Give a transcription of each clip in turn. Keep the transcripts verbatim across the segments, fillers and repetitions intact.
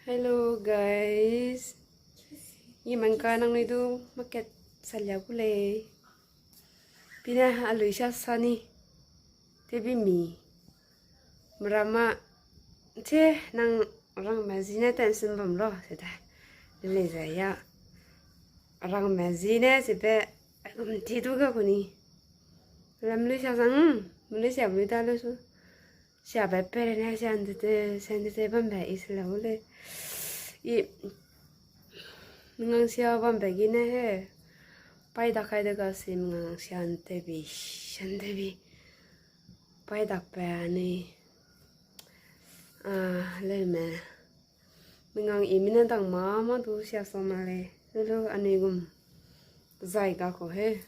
Hello guys. I mangka nangnui du market salia gu lei. Pine alui sia sani. Tebi mi. Mrama. Che nang rangme zine tension bam lo se da. Lei ze ya. Rangme zine se be. Gum ti du ga kuni. Lam lui sia sang. Mlui sia mlui da lu su. Siabe pere ne siantete, siantete bambe i se lau lei. I, mingang sia bambe gene he. Pai dak kai de ga si mingang siante bi, siante bi. Pai dak pe ni. Ah, lei me. Mingang i mine dang ma ma du sia sa ma lei. Lulu anui gum. Zai ga ko he.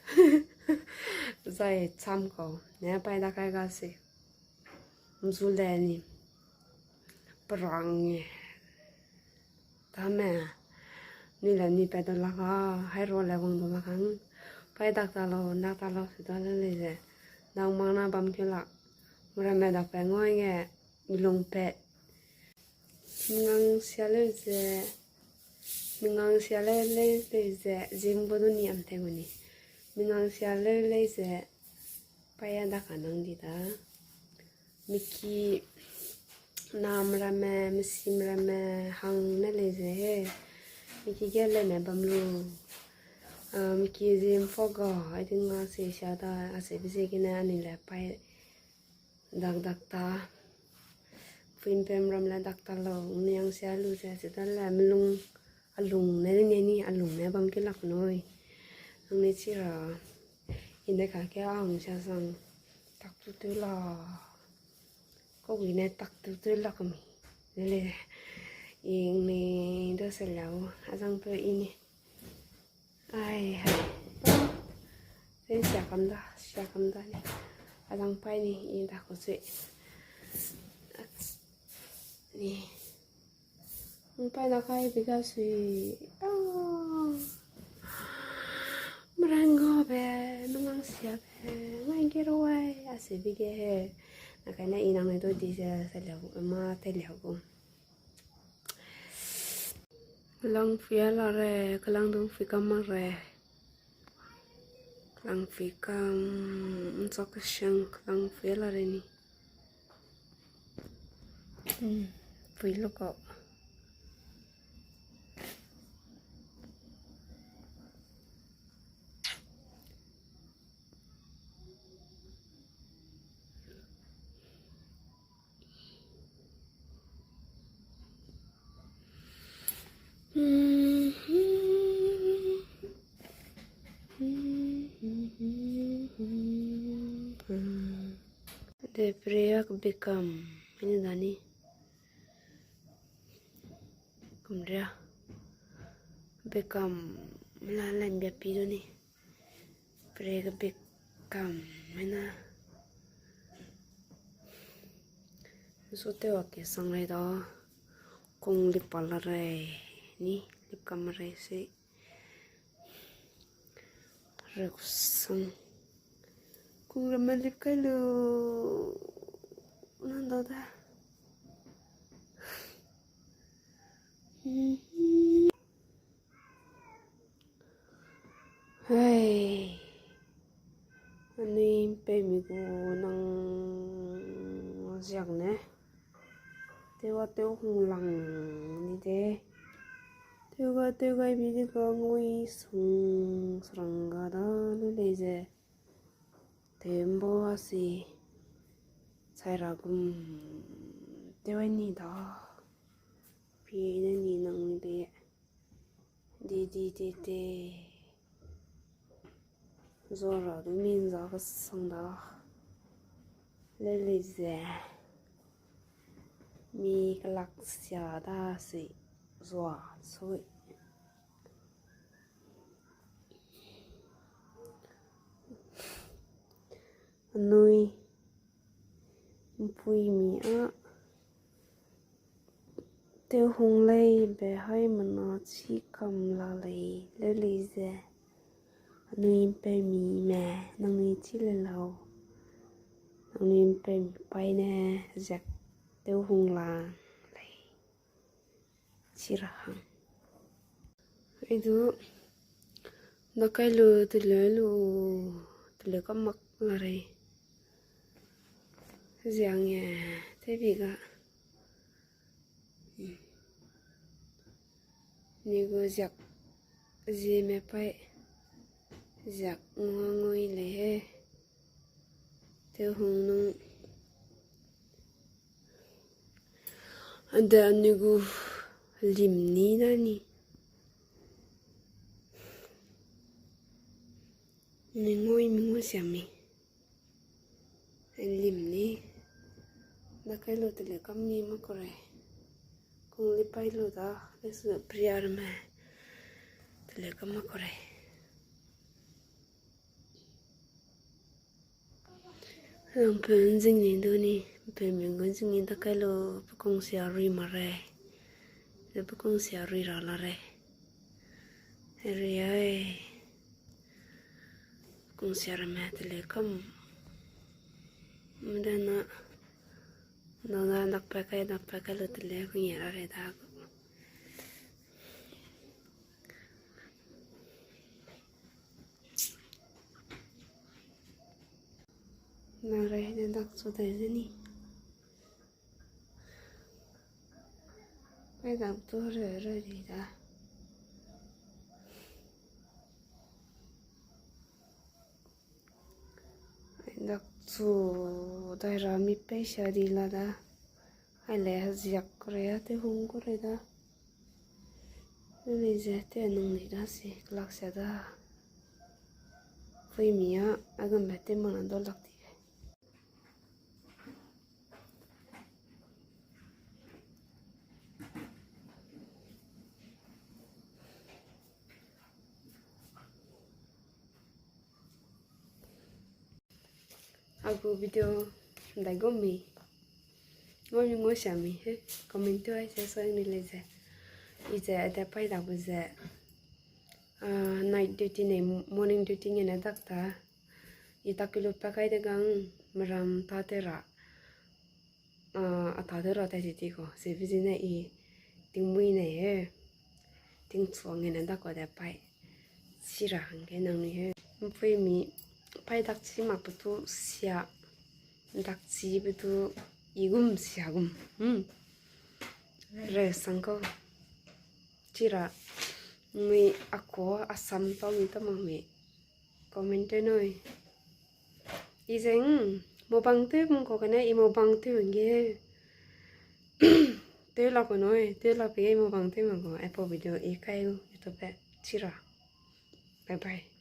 Zai cham ko. Ne pai dak kai ga si. Mzu le ni. Perang e. Tame. Ni le ni pe da la ga. Hai ro le wang da la ga. Pai dak ta lo, dak ta lo, se da le lei ze. Nang mang na bam ke lak. Mura me dak pe ngoi nge. Milung pe. Mingang sia leu ze, mingang sia leu lei lei ze, zing bo du ni am te gu ni. Mingang sia leu lei ze, paya da ka nang di da. Miki nam ramme, misim ramme, hang ne lei ze he. Miki ge lei me bam lu. Ah, miki zim fo ga, ai ting nga se sia da, a se bi ze gene ani le pai. Dak dak ta. Fuin pem ram le dak ta lo, niang sia lu ze, ze da le melung alung ne, ne ni alung ne bam ke lak noi. Nang ne chi ra. Inde ka ke ang sia sang. Tak tu tu la. Ko wi ne tak tu tu lak mi. Le le. Ing ne do se lau. Azang pe i ni. Ai, hai. Zen sia kam da, sia kam da ni. Azang pai ni, i da ko sui. Ni. Ang pai da kai bi ga sui. Ah. Merango be, mengang sia be, ngai ge roi, a se bi ge he. Na kai na i nang ne do di ze, se lau, ma te lau gu. Kelang fia la re, kelang dung fi kam mak re. Kelang fi kam, nchok kesiang kelang fia la re ni. Hmm, pui lo kau. De prea kebekam, ini dani. Kumria. Kebekam, mela lembia pi dani. Pere kebekam mena. Nsu tew a ke sang lei da. Kung lip pa la rei. Ni lip kam rei se. Rei kusang. Kung ramme lip kai lu. Nan da da. Hei. Anui mpeumi gu nang ziak ne. Tewa tew hung lang ni de. Tew ga tew gai bi de ga ngui sung srang ga da lu lei ze. Tew mbo a si. Chai ra gum. Tew ai ni da. Pi ne ni nang ni de. Di, di, di, di. Zora du min za kesang da. Leli ze. Mi kelak sia da si zua sui. Anui. Mpuimi a. Tew hung lei be hai mena chi kam la lei leu lei ze. Anui mpeumi me nangnui chi le lau. Nangnui mpeumi pai ne zek tew hung la lei. Chi ra hang. Idu, dakai lu, tele lu, tele kam mak la rei. Ziang e, tebi ga. Ni gu ziak, zieme pai, ziak ngua ngui lei he. Te hung nung. Ade anui gu lim ni da ni. Ni ngui mi ngui sia mi. Lim ni. Dakai lu tele kam ni ma kore. Kung li pai lu da, le su priar me. Tele kam ma kore. Ang pe nzing ni du ni, pe mi gu nzing ni dakai lu, pe kung sia rui ma rei. Le pe kung sia rui ra la rei. Rui ai. Kung sia ra me tele kam. Mdana, nana dak pa kai, dak pa kai lu tele kung ye ra rei da. Na rei ne dak chu dai ze ni. Ai dak tu re re di da. Ai dak chu dai ra mi pei sia di la da. Ai le ziak kore a te hung kore da. Nui ze te nung ni da si klak sia da. Pui mi a, a gum be te mana do lak di. A gu video dai gu mi. Ngau mi ngau sia mi he. Comment tu ai se so ni lei ze. I ze ade pai da bu ze. Ah, night duty ne, morning duty nge ne dak ta. I tak kilo pa kai de gang, meram ta te ra. Ah, a ta te ra ta ti ti ko. Se bi zi ne i tingmui ne he. Tingchua nge ne dak ko de pai. Chi ra hangge nang ni he. Mpui mi pai dak chi mak pe tu sia. Dak chi pe tu i gum sia gum. Hmm. Re sang ko. Chi ra. Mui a ko a sam tau mi ta mak mi. Comment te noi. I zeng, mobang tew bung ko kane, i mobang tew nge. Tew la ko noi, tew la pe i mobang tew ma ko, aipau video i kai u, YouTube pe, chi ra. Bye bye.